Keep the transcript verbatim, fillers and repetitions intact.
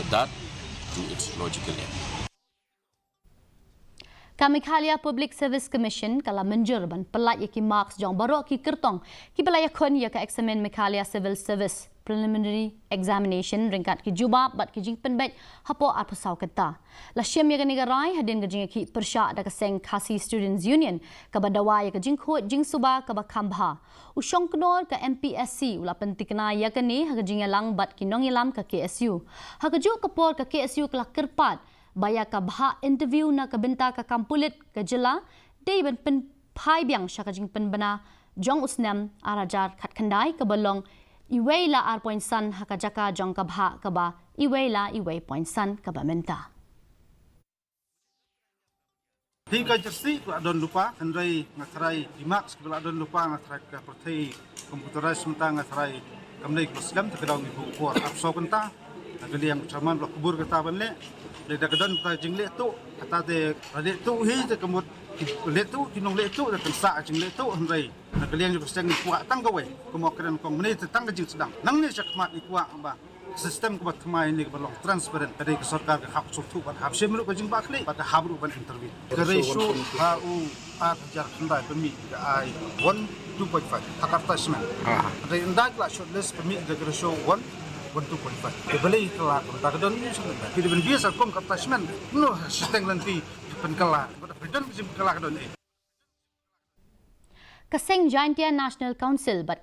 that to its logical end. Ka Meghalaya Public Service Commission ka la mynjur ban pyllait ïa ki marks jong baroh ki kyrtong kiba la ïakhun ïa ka eksamin Meghalaya Civil Service Preliminary Examination ryngkat ki jubab bad ki jingpynbeit hapoh arphew saw kynta. La shim ïa kane ka rai hadien ka jingïakhih pyrshah da ka seng Khasi Students Union kaba dawa ïa ka jingkhuid jingsuba kaba kham bha. U shongknor ka M P S C u la pyntikna ïa kane ha ka jingïalang bad ki nongïalam ka K S U. Ha kajuh ka por ka K S U ka la kyrpad ba ïa ka bhah interview na ka bynta ka kam pulit ka jylla dei ban pynphai biang sha ka jingpynbna jong u snem ar hajar khatkhyndai kaba long iwei la ar point san ha ka jaka jong ka bhah kaba iwei la iwei point san kaba mynta. Hi ka jersey ka la don lypa, hynrei nga tharai ki marks kiba la don lypa nga tharai ka pyrthei computerized mynta nga tharai kam dei kaba slem, te ka daw ngi buh por arphew saw kynta. Na ka liang u chairman ba la kubur kata ban leh, dei da ka don ka jingleh tuh, kata te la leh tuh hi te ka mut ki leh tuh, ki nongleh tuh da kan sah ka jingleh tuh, hynrei na ka liang jong ka seng ngi kwah tang kawei, kumba kren kong mynne te tang ka jingsdang. Nangne shakhmat ngi kwah ba system kaba thymmai ne kaba long transparent, ka dei ka sorkar ka hap sngewthuh bad hap shim ruh ka jingbahkhlieh bad ka hap ruh ban intervene. Ka ratio ha u ar hajar khyndai pynmih ka ai one two point five ha ka rta shmen. Hynrei ynda ka la shortlist pynmih da ka ratio one, one two point five. Te balei ka la kumta, ka don issue kumta. Ki dei ban bias ha kum ka rta shmen. Kumno shiteng lynti pynkylla. Bad ka don ka jingpynkylla ka don eh. Ka seng Jaintia National Council bad